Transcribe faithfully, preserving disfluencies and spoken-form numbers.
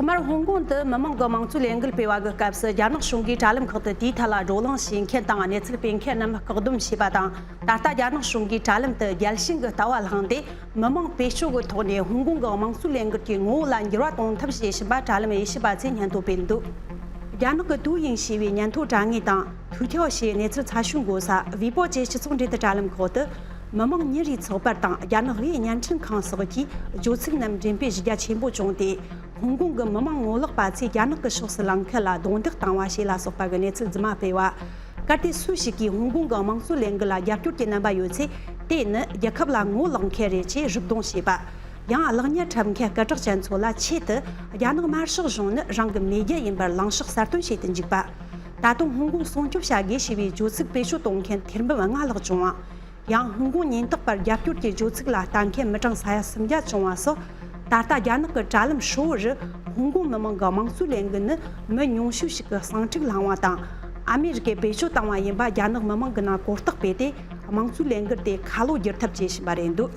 མར་ཧོང་ཀོང་དུ་མི་མང་གི་དམངས་གཙོའི་ལས་འགུལ་སྤེལ་བ་གི་སྐབས་སུ། རྒྱ་ནག་གཞུང་གིས་དྲ་ལམ་ཁག་ཏུ་དེའི་ཐད་ལ་བགྲོ་གླེང་བྱེད་མཁན་དང་གནས་ཚུལ་སྤེལ་མཁན་རྣམས་བཀག་སྡོམ་བྱས་པ་དང་། ད་ལྟ་རྒྱ་ནག་གཞུང་གིས་དྲ་ལམ་དུ་རྒྱལ་ཞེན་གྱི་ལྟ་བ་བསླངས་ཏེ། མི་མང་བེད་སྤྱོད་ཀྱི་ཐོག་ནས་ཧོང་ཀོང་གི་དམངས་གཙོའི་ལས་འགུལ་གྱི་ངོ་བོ་ལ་འགྱུར་བ་གཏོང་ཐབས་བྱེད་བཞིན་པ་དྲ་ལམ་དབྱེ་ཞིབ་པ་ཚོས་སྙན་ཐོ་སྤེལ་འདུག་རྒྱ་ནག་གི་ཏུའུ་ཡིང་ཞེས་པའི་སྙན་ཐོ་དྲ་ངོས་དང་ཐུའུ་ཐའོ་ཞེས་གནས་ཚུལ་འཚོལ་ཞིབ་འགོད་ས་ཝི་པོ་བཅས་སྤྱི་ཚོགས་འབྲེལ་མཐུད་དྲ་ལམ་ཁག་ཏུ། མི་མང་ཉིན་རེའི་ཚགས་པར་དང་རྒྱ་ནག་དབུས་བརྙན་འཕྲིན་ཁང་སོགས་ཀྱིས་བརྗོད་ཚིག་རྣམས་འགྲེམས་སྤེལ་ཞུ་རྒྱ་ཆེན་པོ་བྱུང་སྟེ། ཧོང་ཀོང་གི་མི་མང་ངོ་ལོག་པ་ཚོས་རྒྱ་ནག་གི་ཕྱོགས་སུ་ལངས་མཁན་ལ་རྡུང་རྡེག་བཏང་བ་ཞེས་ལ་སོགས་པ་གི་གནས་ཚུལ་རྫུན་མ་སྤེལ་བ། གལ་ཏེ་སུ་ཞིག་གིས་ཧོང་ཀོང་གི་དམངས་གཙོའི་ལས་འགུལ་ལ་རྒྱབ་སྐྱོར་གྱི་རྣམ་པ་ཡོད་ཚེ། དེ་ནི་རྒྱལ་ཁབ་ལ་ངོ་ལོག་མཁན་རེད་ཅེས་རུབ་རྡུང་བྱས་པ། ཡང་གློག་བརྙན་འཁྲབ་མཁན་སྐད་གྲགས་ཅན་ཚོ་ལ་ཆེད་དུ་རྒྱ་ནག་དམར་ཤོག་གཞུང་ནི་རང་གི་མེས་རྒྱལ་ཡིན་པར་གླེང་ཕྱོགས་གསལ་སྟོན་བྱེད་དུ་འཇུག་པ། ད་དུང་ཧོང་ཀོང་སྲུང་སྐྱོབ་བྱ་དགོས་ཞེས་པའི་བརྗོད་ཚིག་བེད་སྤྱོད་གཏོང་མཁན་ཐེར་འབུམ་ལྔ་ལྷག་བྱུང་བ། ཡང་ཧོང་ཀོང་ཉེན་རྟོག་པར་རྒྱབ་སྐྱོར་གྱི་བརྗོད་ཚིག་ལ་ལྟ་མཁན་མི་གྲངས་ས་ཡ་སུམ་བརྒྱ་བྱུང་བ་སོགས། ད་ལྟ་རྒྱ་ནག་གི་དྲ་ལམ་ཧྲིལ་བོ་རུ་ཧོང་ཀོང་མི་མང་གི་དམངས་གཙོའི་ལས་འགུལ་ནི་མི་ཉུང་ཤོས་ཤིག་གི་ཟིང་འཁྲུག་བསླངས་བ་དང་། ཨ་མེ་རི་ཀས་བེད་སྤྱོད་བཏང་བ་ཡིན་པ་རྒྱ་ནག་མི་མང་གི་ནང་གོ་རྟོགས་སྤེལ་ཏེ། དམངས་གཙོའི་ལས་འགུལ་དེ་ཁ་ལོ་བསྒྱུར་ཐབས་བྱེད་བཞིན་པ་རེད་འདུག